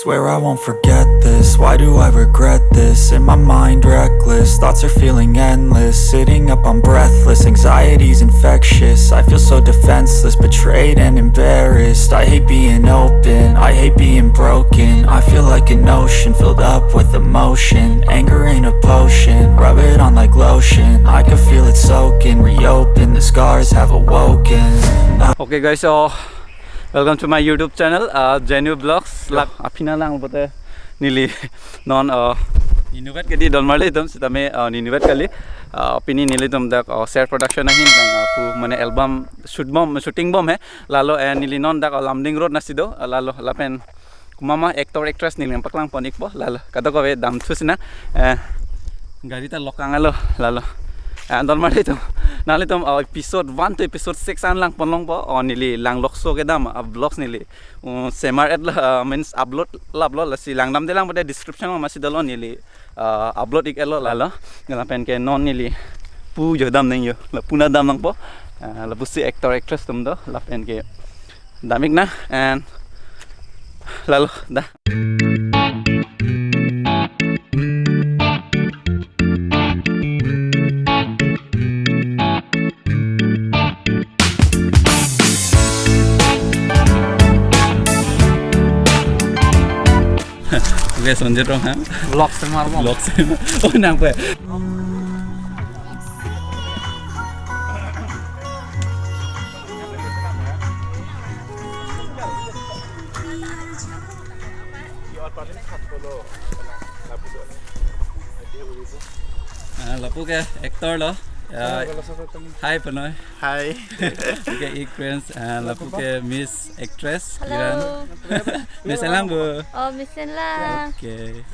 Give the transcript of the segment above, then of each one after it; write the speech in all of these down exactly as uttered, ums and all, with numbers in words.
Swear I won't forget this. Why do I regret this? In my mind, reckless. Thoughts are feeling endless. Sitting up, I'm breathless. Anxiety's infectious. I feel so defenseless, betrayed and embarrassed. I hate being open. I hate being broken. I feel like an ocean filled up with emotion. Anger ain't a potion. Rub it on like lotion. I can feel it soaking. Reopen. The scars have awoken. Okay guys, so welcome to my YouTube channel, uh, Genu Vlogs. Lak apina lang bote neli non uh, inutvet kedi Dolmarli atum sitame uh, inutvet kali. Uh, pini nelitum dak uh, Ser Production ahin dan uh, pu mane album shoot bom, shooting bom he. Lalo eh neli non dak uh, Lumding Road nasi do, uh, lalo lapen komat ma actor actress neli nangpaklang pon-ikpo, lalo kadokave damthu sina. Eh, gari ta lokang alo, lalo. Eh, Dolmarli atum, nanglitum uh, episode one to episode six an lang ponlongpo. Oh, neli langlokso kedam uh, vlogs neli um, semar et lo, uh, means upload laplo, lasi langdamde lang pada description ma masi dolo, neli uh, upload ik-etlo, lalo. Lapen ke non neli pu jo dam nangji, lapu nangdam nangpo. Uh, lapusi actor actress atum do, lapen ke dam-ik nang and lalo da. Okay, Sonjit Ronghang. Vlog semar mo. Vlog semar. Oh, nangpe. Ah, lapu ke actor lo. Ya, hi Pranay. Hi. Okay, ik friends. Ah, lapu ke Miss Actress. Hello. Kiran. Miss Elang bu. Oh, Miss Elang. Okay.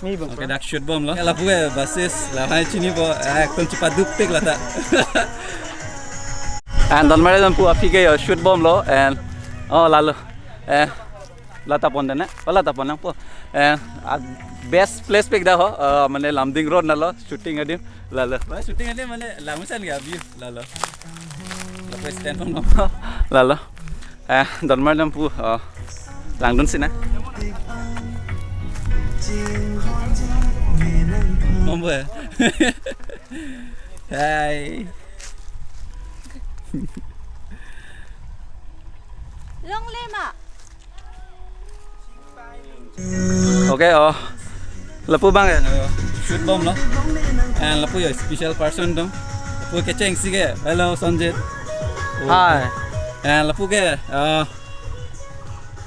Okay, dak shoot bom lo. Lapu ke basis, lahai chinipo, eh, ekdom chepaduk tik lata. And Dolmarli atum pu aphi ke yo shoot bom lo and oh lalo. Eh, lata pon dene, oh lata pon nangpo. Eh, ah, best place pik da ho, eh, mane Lumding Road nalo shooting adim, lalo. Mane shooting adim mane lamusan ga view, lalo. Lapu stand pon nangpo, lalo. Eh, Dolmarli atum pu, eh, langdun sina. Mambo ya? Hai. Long lema. Okay, oh. Lapu bang ya? Shoot bom lo. And lapu ya special person dong. Lapu kecheng si ke. Hello, Sonjit. Oh. Hi. And lapu ke, uh,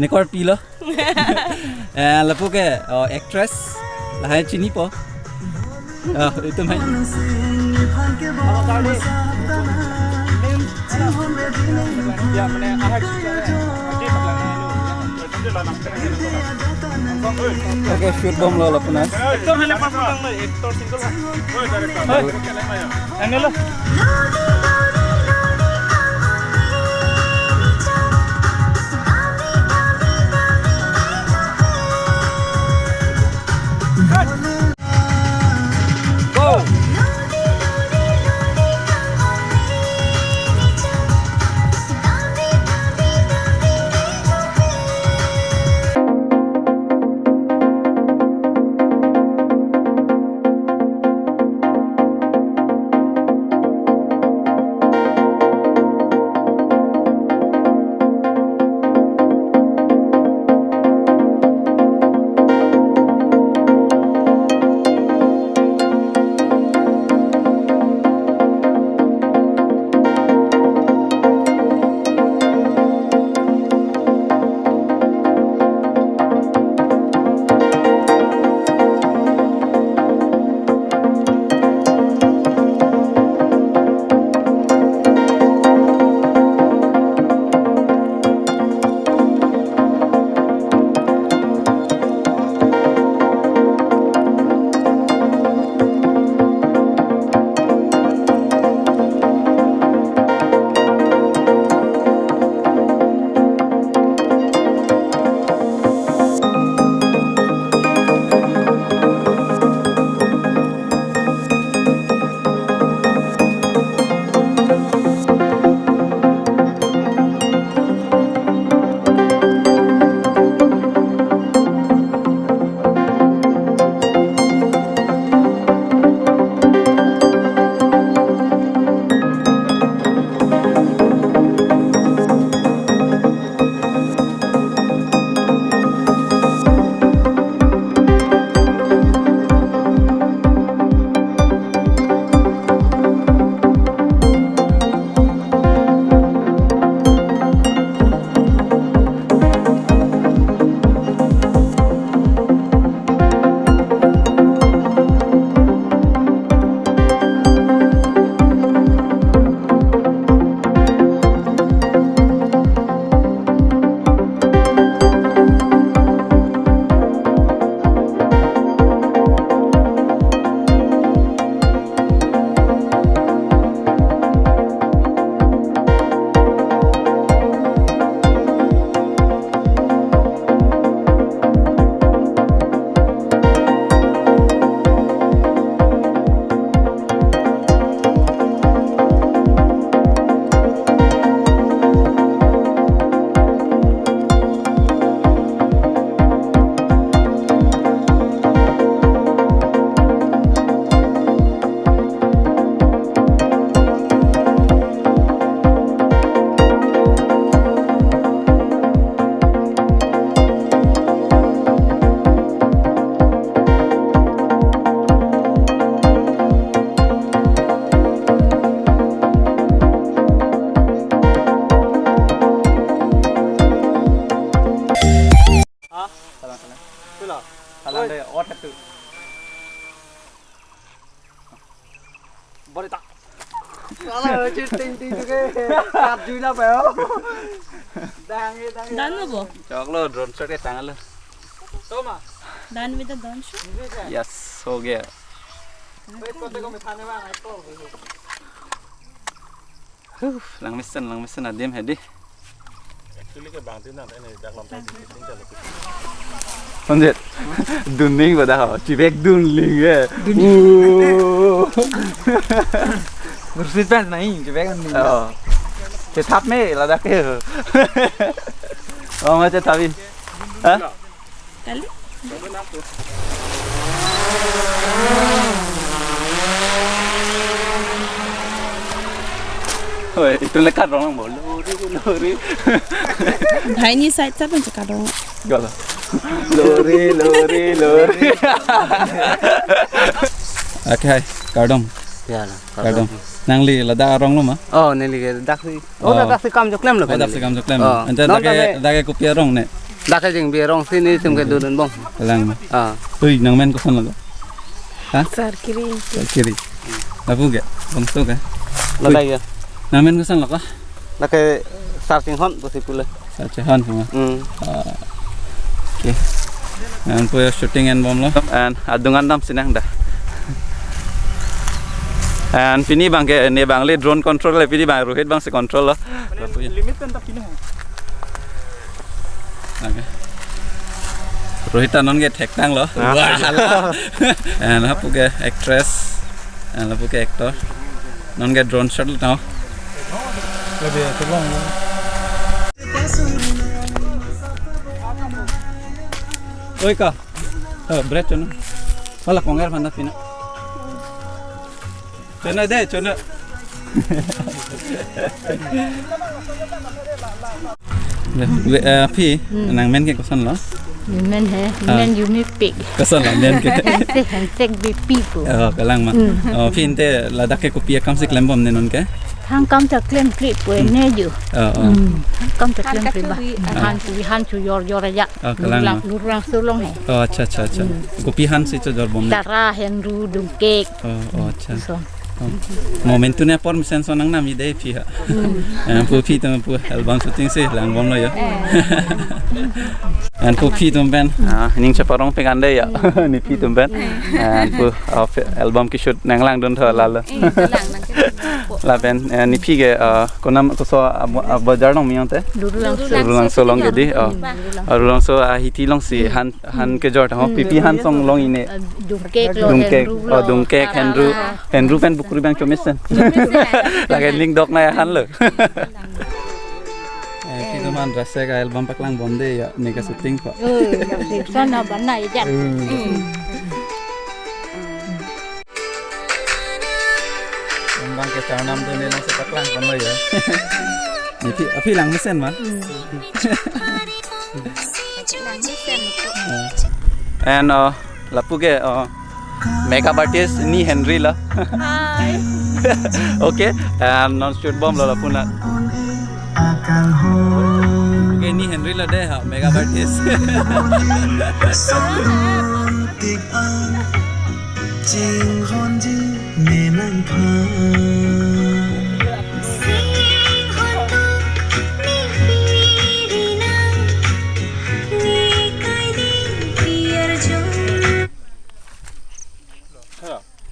Nikor pilo. Eh, lapu ke, oh, actress. Lahai chinipo. Oh, itu main. Okay, shoot bom lo lapu na. Actor hanya pas orang lo, actor single. Angelo. Ting ting tu ke. Kat jui na pa ho. Dang e, dang e. Done lo bo? Choklo, drone shot ke tanglo. Toma. Done with the drone shot? Yes, ho gaya. Wait, kote ko methane bang, I call. Huh, langmesen, langmesen adim hedi. Actually ke bang tin nang, ini dak lam tin, tin, tin, tin. Onjet. Dunning pada ho, chibek dunling e. Dunling. Uh. Gursit pen nai, chibek dunling. Oh. Chethap me, ladak ke. Oh, ma chethap i. Ha? Kali? Oi, itu lekat rong bo. Lori, lori. Bhai ni side sa pen chekadong. Gala. Lori, lori, lori. Okay, hai. Kardom. Ya, lah, kardom. Kardom. Nangli ladak arong lo ma? Oh, neli ke dak si. Oh, oh. Dak si kam choklem lo. Oh, dak si kam choklem. Oh. Ante non dak ke, dak ke kopi arong ne? Dak ke Jengbi arong si ne sim ke dudun bong. Kalang. Ah. Ui, nangmen koson lo? Ha? Sarkiri. Sarkiri. Lapu ke? Bangso ke? Ladak ya. Nangmen koson lo ka? Dak ke Sarchinghon pusi pule. Sarchinghon kuma. Hmm. Ah. Okay. Nangpu shooting enbom lo. And adung an damsi nang da. And pini bang ke ne bang le drone control le, pini bang Rohit bang si control lo. Mane limit pen ta pini hai. Okay. Rohit ta non ke thektang lo. Ah. Wah, hala. And lapu ke actress. And lapu ke actor. Non ke drone shot lo tau. Lagi tolong. Oi ka. Oh, bread chona. Wala konger phanda pina. Chona de, chona. Le, le, eh, aphi, hmm, nangmen ke koson lo? Men he, ah, men Yumi Pik. Koson lo men ke? Hensek, hensek be pipo. Oh, kalang ma. Hmm. Oh, aphi ante ladak ke kopi akam si klembom ne non ke? Han kam ta klemkle pu, hmm, ne ju. Oh, oh. Hmm. Han kam ta klemkle ba. Han kachuri, ah. Han kachuri, han chojor jor aja. Oh, kalang ma. Lurlang, lurlang sulong he. Oh, acha, acha, acha. Hmm. Kopi han si chojorbom ne? Tara, henru, dungkek. Oh, oh, acha. Koson. Oh. Mo mentu ne apor mesen son nangnam ide aphi ha. Hmm. Eh, pu aphi atum pu album shooting si langbom lo yo. Eh. And pu aphi atum pen. Ah, ning cheparong pik an de ya. Hmm. Nephi atum pen. Hmm. And pu, ah, fi-, album keshoot nanglangdun tho lalo. Eh, lang nang ke. Lapen, eh, nephi ke, ah, konam koso, ah, bo-, ah, bojar nang miyong te? Lurulangso. Lurulangso along ke di, oh. Hmm, Lurulangso. Ah, Lurulangso, ah, hithi along si, hmm, han, han kejor ta ho, hmm, pipi han song along ine. Ah, dungkek lo, dungkek, henru oh, lo, dungkek, tara, henru, henru pen bukuri bang chomesen. Chomesen. Lake ning dok na han lo. Eh, phi atum an rasa ke album paklangbom de ya, ne ke shooting ko. Oh, ya, shooting sana bana ya. Hmm. Hmm. Bang ke charnam tu ne lang si paklangbom lo ya. Nephi, aphi lang mesen ma? Hmm. And, uh, lapu ke, uh, makeup artist Ni Henry lo. Hi. Okay, and non shoot bom lo lapu na. Okay, Ni Henry lo de ha, makeup artist. Chinghonji ne nangphan.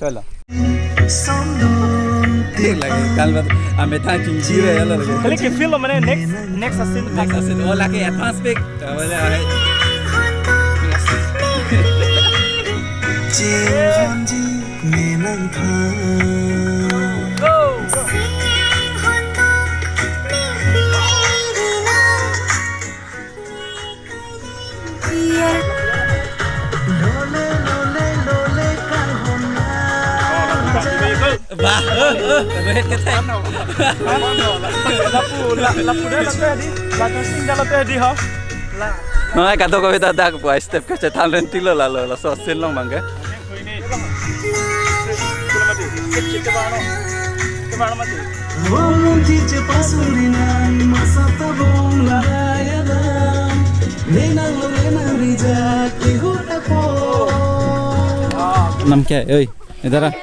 Chalo. Thik lagi, kal bat amethang chingji re ya lagi. Kali ke feel lo mane next, next scene. Next scene. Oh, lagi advance pic. Chalo, hai. Chinghonji ne nangphan. Go, go. Bah, eh, eh, Rohit kethek. Lapu, la-, lapu dah lapu di. Lapu sing dah lapu di, ha. La. Nonai kadokave ta dak pu step kachethan renti lo lalo, laso scene along bang ke. Nam kya? Oi, idhar aa.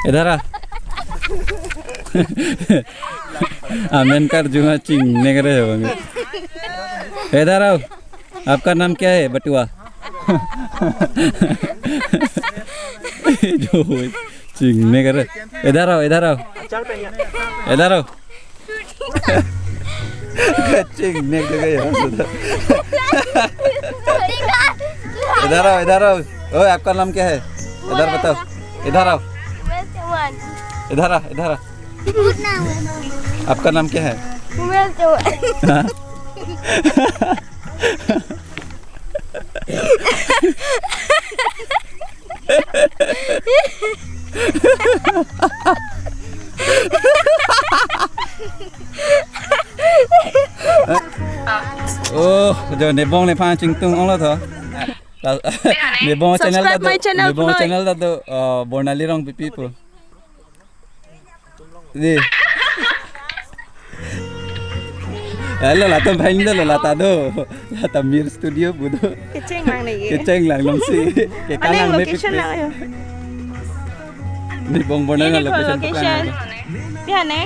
Idhar aa. Amen karju ma chingnek re bang. इधर आओ, आपका नाम क्या है बटुआ? जो chingnek re. इधर आओ, इधर आओ। इधर आओ। Chingnek re ya, sudah. इधर आओ, इधर आओ। ओए, आपका नाम क्या है? इधर बताओ। इधर आओ। इधर आ, इधर आ। आपका नाम क्या है? हाँ? Oh, jo nebong nephan chingtung onglo tho. Nebong channel Subscribe ta do, my channel, nebong Ploy. Channel ta do, uh, Bornali Rongpipi pu. Di. Hello, lata bhai do, lata do. Lata Mir Studio pu do. Kecheng lang ni. Kecheng lang nong si. Kekang lang, location lang ayo. Nebong Bornali. Ini ko location, location. Tukang. Dia ne.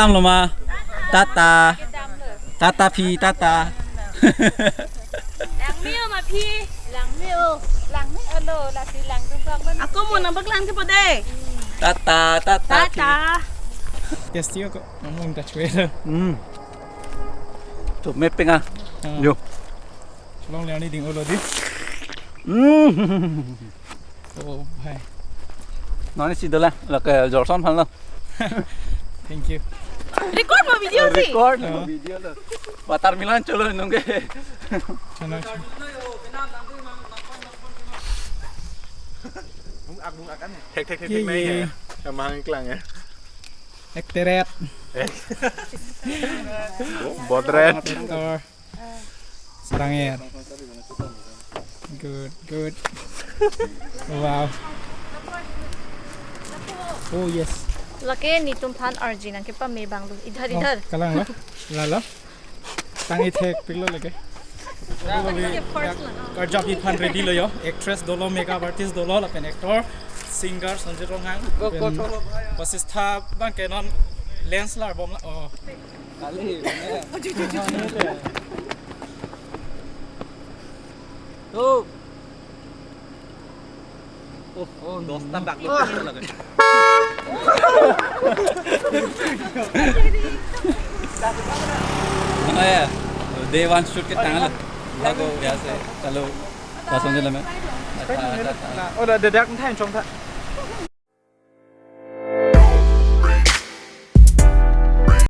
Damlo ma? Tata. Tata phi, tata. Langme-o ma phi. Langme-o. Langme-o lo, lasi langdun kok lo. Ako mo nang baklang ke pode. Tata, tata phi. Tata. Yes, tiyo ko. Ngomong ta chwe lo. Hmm. Tuh, mepeng ah. Ah. Yo. Cholong le ani ding-olo di. Hmm. Oh, bhai. Non isi dola, lake jorson phan lo. Thank you. Record mo video si. Record mo. Oh. Video lo. Watermelon cholo nungke. Chalo, chalo. Thek, thek, thek, ye, thek, ye, nai ye, ya. Ye. Emang iklang ya. Ek teret. Eh. Bodret. Actor. Sarang er. Good, good. Wow. Oh, yes. Lake netum aphan arji nangkepame abang lo. Idhar, oh, idhar. Kalang lo. Lalo. Tang ithek pik lo lake. Karjap aphan ready lo yo. Actress dolo, makeup artist dolo, lapen actor, singer Sanjit Ronghang, lapen Basistha abang ke non lens lar bom la. Oh. Kali. Tuh. Oh, oh, dos tabak lo. Mana ya? Day one shoot ke tanggal. Aku biasa. Kalau pasang je lah, men. Oh, dah, dah, dah, entah, entah.